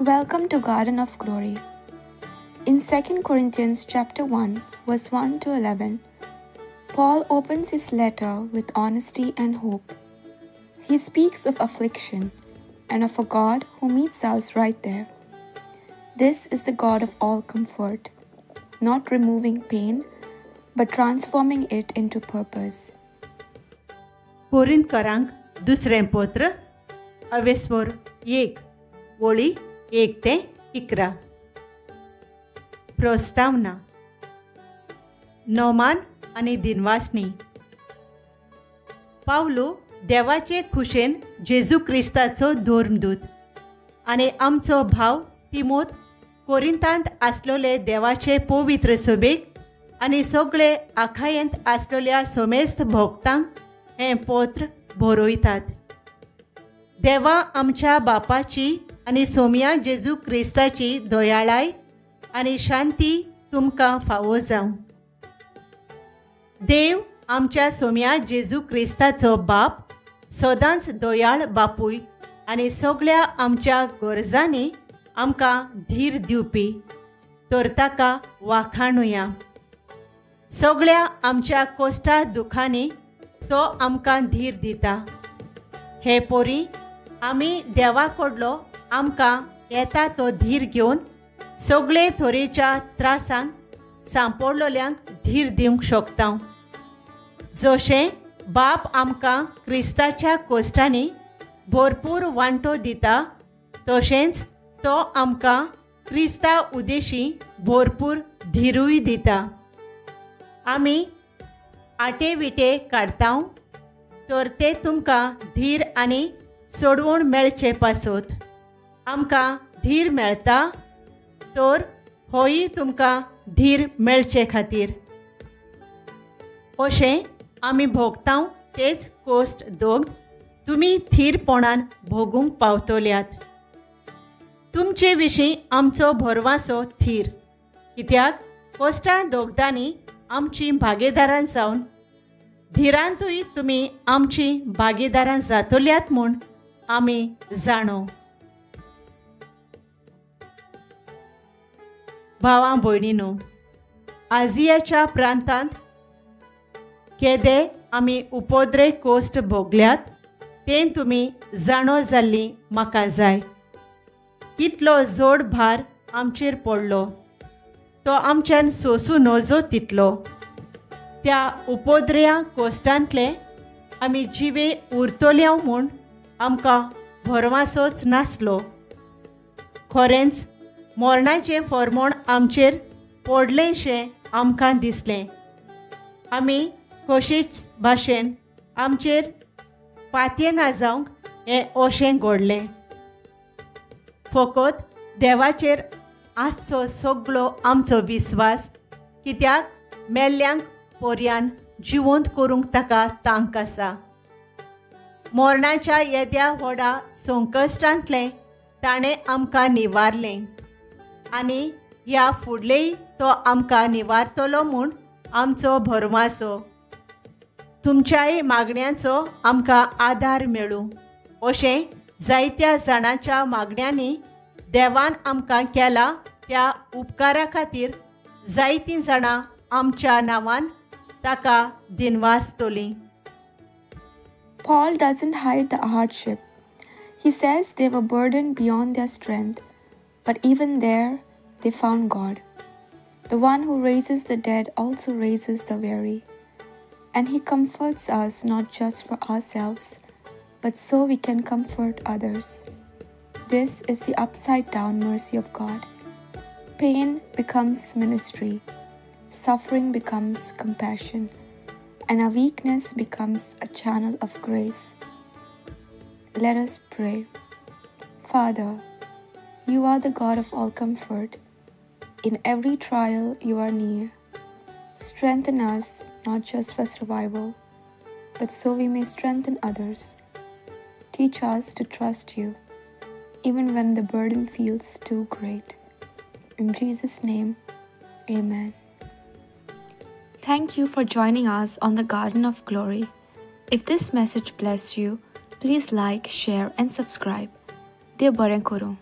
Welcome to Garden of Glory. In 2 Corinthians chapter 1, verse 1 to 11, Paul opens his letter with honesty and hope. He speaks of affliction and of a God who meets us right there. This is the God of all comfort, not removing pain, but transforming it into purpose. कोरिंतकारांक दुसरें पत्र अवेस्वर 1 वळी 1 ते 11. प्रस्तावना. नोमान आनी दिनवासनी. पावलो देवाचे खुशेन जेजू क्रिस्ताचो धर्मदूत आनी आमचो भाव तिमोत कोरिंतांत आसलेले देवाचे पवित्र सभेक आनी सगळे आखायेंत आसलेल्या समेस्त भोक्तांक हें पत्र बरयतात. देवा आमच्या बापाची आनी सोमया जेजू क्रिस्ताची दयाळाय आनी शांती तुमकां फावो जावं. देव आमच्या सोमया जेजू क्रिस्ताचो बाप सदांच दयाळ बापूय आनी सगळ्या आमच्या गरजांनी आमकां धीर दिवपी, तर ताका वाखाणुया. सगळ्या आमच्या कोश्टा दुखांनी तो आमकां धीर दिता. हे पोरी आमी देवा कडलो आमकां येता तो धीर घेवन सगळे तरेच्या त्रासांक सांपडलेल्यांक धीर दिवंक शकता. जशें बाप आमकां क्रिस्ताच्या कोश्टांनी भरपूर वांटो दिता, तशेंच तो आमकां क्रिस्ता उदेशी भरपूर धीरूय दिता. आमी आटे विटे काडता तर ते तुमकां धीर आनी सोडवण मेळचे पासत. आमकां धीर मेळटा तर होय तुमकां धीर मेळचे खातीर. अशें आमी भोगता तेच कोश्ट दोग तुमी थीरपणान भोगूंक पावतल्यात. तुमचे विशीं आमचो भरवासो थीर, कित्याक कोश्टां दोगदांनी आमची भागीदारां जावन धिरांतूय तुमी आमची भागीदारां जातल्यात म्हूण आमी जाणो. भावां भयणीनो, आजियाच्या प्रांतांत केदे आमी उपद्रे कोश्ट भोगल्यात तें तुमी जाणो जाल्ली म्हाका जाय. कितलो जोड भार आमचेर पडलो तो आमच्यान सोसूं नजो तितलो. त्या उपद्रया कोश्टांतले आमी जिवे उरतले म्हूण आमकां भरवासोच नासलो. खरेंच मरणाचें फॉर्मोण आमचेर पडलेंशें आमकां दिसलें. आमी कशीच भाशेन आमचेर पातयेना जावंक हें अशें घडलें. फकत देवाचेर आसचो सगळो आमचो विस्वास, कित्याक मेल्ल्यांक पोरयान जिवंत करूंक ताका तांक आसा. मरणाच्या येद्या व्हडा संकश्टांतलें ताणें आमकां निवारलें आनी ह्या फुडलेय तो आमकां निवारतलो म्हूण आमचो भरवासो. तुमच्याय मागण्यांचो आमकां आदार मेळूं अशें जायत्या जाणांच्या मागण्यांनी देवान आमकां केला त्या उपकारा खातीर जायतीं जाणां आमच्या नांवान ताका दिनवासतलीं. Paul doesn't hide the hardship. He says they were burdened beyond their strength, but even there they found God. The one who raises the dead also raises the weary. And he comforts us not just for ourselves, but so we can comfort others. This is the upside-down mercy of God. Pain becomes ministry, suffering becomes compassion, and our weakness becomes a channel of grace. Let us pray. Father, you are the God of all comfort. In every trial you are near. Strengthen us not just for survival, but so we may strengthen others. Teach us to trust you, even when the burden feels too great. In Jesus' name, amen. Thank you for joining us on the Garden of Glory. If this message blessed you, please like, share and subscribe. Dev बरें करूं.